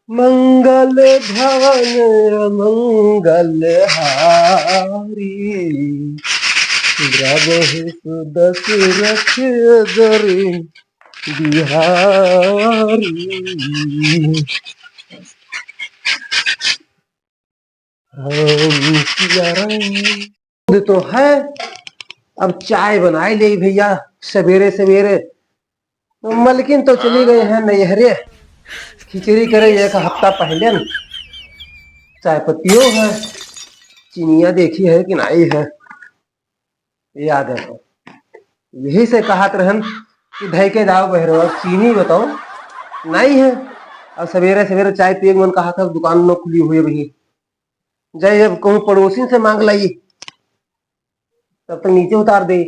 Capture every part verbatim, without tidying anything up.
मंगल भवन मंगल हारी, द्रवहु सुदशरथ जरी बिहारी। राम सिया राम। दूध तो है, अब चाय बनाए ले भैया सवेरे सवेरे। मलकिन तो चली गई है नैहरे, खिचड़ी करे एक हफ्ता पहले न। चाय पत्तियों है, चीनिया देखी है कि नाई है, याद है तो। यही से कहत रहन कि धई के जाओ बहरवा, चीनी बताओ, नाई है। अब सवेरे सवेरे चाय पिए के मन कहा था, दुकान न खुली हुई अभी। जाए अब कहूँ पड़ोसी से मांग लाई, तब तक नीचे उतार दे।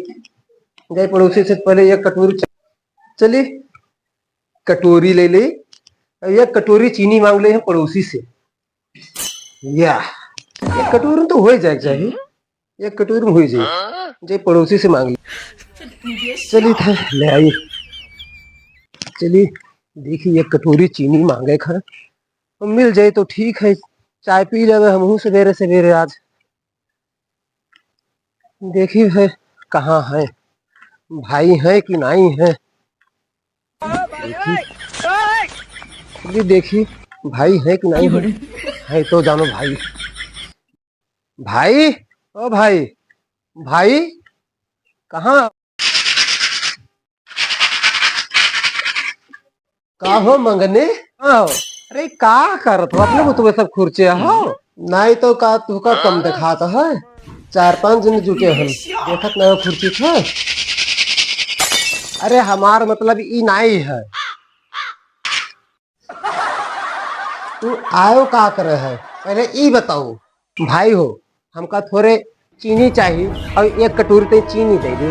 जाए पड़ोसी से पहले एक कटोरी च-, चली कटोरी ले ले, अब एक कटोरी चीनी मांग ले हम पड़ोसी से। या, एक कटोरी में तो हो ही जाए के चाहिए, एक कटोरी में हो ही जाए। जाए पड़ोसी से मांग ले। चली था ले आई। चली देखी एक कटोरी चीनी मांगे खा, तो मिल जाए तो ठीक है, चाय पी लेवे हमहू सवेरे सवेरे आज। देखी है कहाँ है, भाई है कि नाई है। देखी, जी देखी, भाई है कि नाई है। है तो जानो भाई। भाई, ओ भाई, भाई, कहाँ? का हो मंगनी? का हो? अरे का करत हो? अपने को तुम्हें सब खुर्चे हो? नाई तो का तुहका कम दिखात है? चार पांच जन जुटे हन, देखत नाई हो खुर्ची थे? अरे हमार मतलब ई नाई है। तू आयो का करे है, पहले ई बताओ। भाई हो, हमका थोरे चीनी चाही और एक कटोरी ते चीनी दे दो।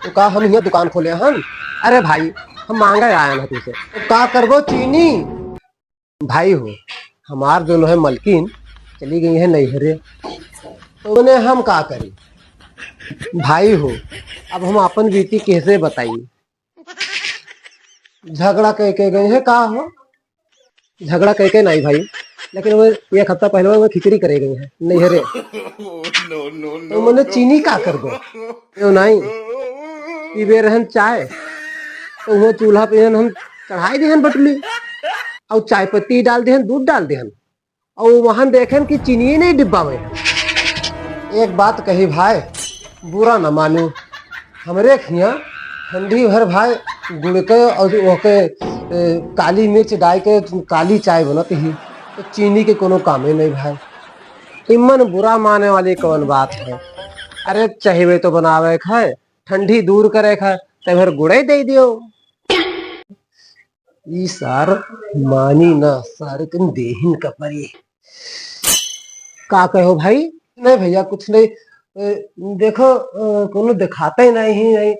तो का हम यहाँ दुकान खोले हन? अरे भाई, हम मांगे आए हैं तुमसे। तो का करबो चीनी? भाई हो, हमार जो है मलकिन चली गई है नैहरे, तो उन्हें हम का करी? भाई हो, अब हम अपन बीती कैसे बताई? झगड़ा कह के गई है का हो? झगड़ा कह के नाई भाई, लेकिन वो एक हफ्ता पहले वो खिचड़ी करे गई है नैहरे। तो मने चीनी का कर दो? यो नाई, पीबे रहन चाय, तो वो चूल्हा पे हम चढ़ाई देहन बटली, और चाय पत्ती डाल देहन, दूध डाल देहन, और वहां देखेन कि चीनी नहीं डिब्बा में। एक बात कही भाई, बुरा न मानू, हमरे खिया ठंडी भर भाई गुड़ के और ओके, ए, काली मिर्च डाल के काली चाय बनत ही, तो चीनी के कोनो कामे नहीं भाई। इमन बुरा माने वाली कौन बात है? अरे चाहिए तो बनावे खाए, ठंडी दूर करे खाए, ते भर गुड़े दे दियो। ई सार मानी ना, सार कन देहिन का परी। का कहो भाई? नहीं भैया, कुछ नहीं। ए, देखो, ए, कोनो देखाते नहीं है,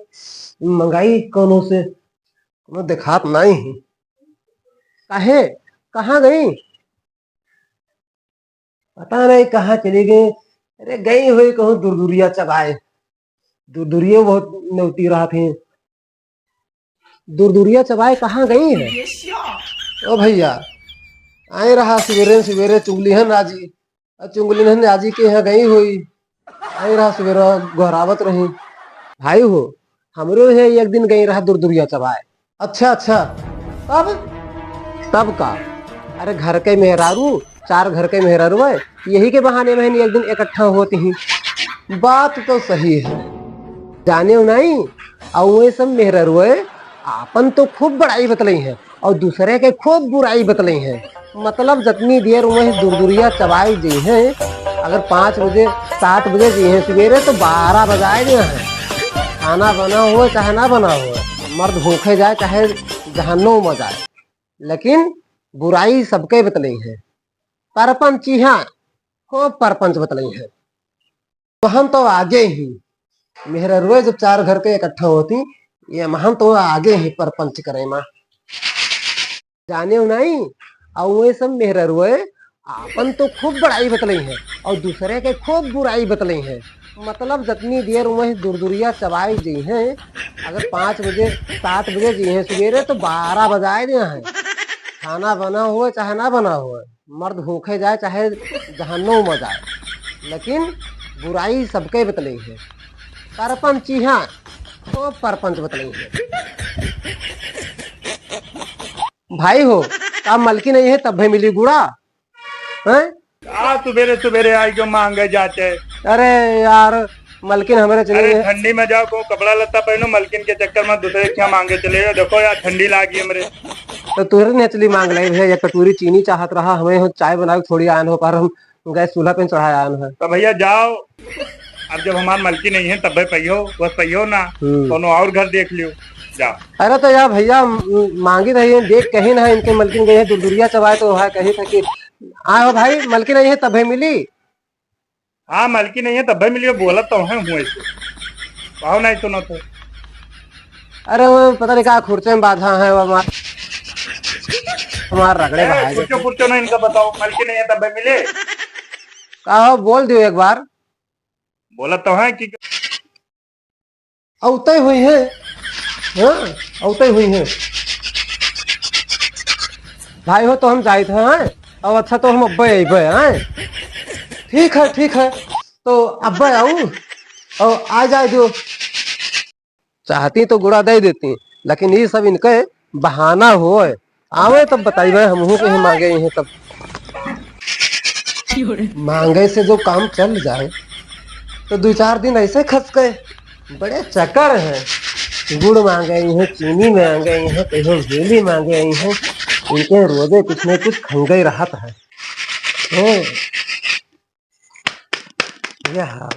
नहीं मंगाई कोनो से, कोनो देखात नहीं है। काहे? कहाँ गई? पता नहीं कहाँ चली गई। अरे, गई हुई कहूँ दुरदुरिया चबाए, दुरदुरियो बहुत नौती रहा थी। दुरदुरिया चबाए कहाँ गई है? ओ भैया, आए रहा सवेरे सवेरे चुगलिहन आजी, और चुगलिहन आजी के यहाँ गई हुई। आए रहा सवेरे गोहरावत रही। भाई हो, हमरो है एक दिन गई रहा दुरदुरिया चबाए। अच्छा, अच्छा, तब? तब का? अरे घर के मेहरारू, चार घर के मेहरारू है, यही के बहाने में एक दिन इकट्ठा होती ही। बात तो सही है। जाने हो नहीं, और वे सब मेहरारू है, आपन तो खूब बड़ाई बतलई है और दूसरे के खूब बुराई बतलई है। मतलब जतनी देर वह दुरदुरिया चबाई जी हैं, अगर पाँच बजे, सात बजे जी हैं सवेरे, तो बारह बजाए जी हैं। खाना बना हो चाहे ना बना हो, मर्द भूखे जाए चाहे जहन्नुम में जाए, लेकिन बुराई सबके बतलई है। परपंच, हाँ, खूब परपंच बतलई है। महन तो आगे ही, मेहररुए जब चार घर के इकट्ठा होती, ये महन तो आगे ही परपंच करे मा। जाने हो नहीं, और वे सब मेहररुए आपन तो खूब बड़ाई बतलई है और दूसरे के खूब बुराई बतलई है। मतलब जतनी देर वहीं दुरदुरिया चबाई जइहैं, अगर पाँच बजे, सात बजे जइहैं सुबेरे तो बारह बजाए दिया है। खाना बना होए चाहे ना बना होए, मर्द भूखे जाए चाहे जहन्नुम में जाए, लेकिन बुराई सबके बतलइहैं। परपंच इहाँ तो परपंच बतलइहैं। भाई हो, का मलकिन अइहैं तब्बे मिली गुड़ा? हैं? का सुबेरे सुबेरे आई के माँगे जाते? अरे यार, मलकिन हमरे चली अरे गए। ठंडी में जाओ, को कपड़ा लत्ता पहनो, मलकिन के चक्कर में दूसरे के यहाँ माँगे चले जाओ। देखो यार, ठंडी लागी हमरे। तो तोहरे ने चली माँग लाई भैया, एक कटोरी चीनी चाहत रहा, हमें हो चाय बनावे थोड़ी आन हो, पर हम गैस चूल्हा पे चढ़ाए आन है। तो भैया जाओ, अब जब हमार मलकिन अइहैं तब्बे पइहो, बस पइहो ना, हम्म। कोनो और घर देख लियो, जाओ। अरे तो यार भैया, म-, माँगी रही है, देख कहीं ना इनके मलकिन गई है, दुरदुरिया चबाए तो वहाँ कही था कि, हाँ हो भाई, मलकिन अइहैं तब्बे मिली। हाँ, मलकिन अइहैं तब्बे मिली, बोलत तो हैं हूँ ऐसे। कहो नहीं सुनो तो। अरे वो पता नहीं का खुर्चे में बाधा है, वो हमार, हमार रगड़े ए, भाई। खुर्चो, खुर्चो ना इनका बताओ, मलकिन अइहैं तब्बे मिली। का हो, बोल दियो एक बार। बोलत तो हैं कि अउते हुइहैं, हाँ, अउते हुइहैं। भाई हो तो हम जाइत हैं, हैं? अब अच्छा तो हम अब्बे अइबे, हैं? ठीक है, ठीक है, तो अब्बे आऊ, और आ जाए जो। चाहती तो गुड़ा दे देती, लेकिन ये सब इनके बहाना होए। आवे तब बताइबे, हमहू कहीं माँगे अइहैं तब। माँगे से जो काम चल जाए, तो दो चार दिन ऐसे खसके, बड़े चक्कर हैं। गुड़ माँगे अइहैं, चीनी माँगे अइहैं, कहियो भेली माँगे अइहैं, इनके रोजे कुछ न कुछ खंगे रहत है। हैं? यह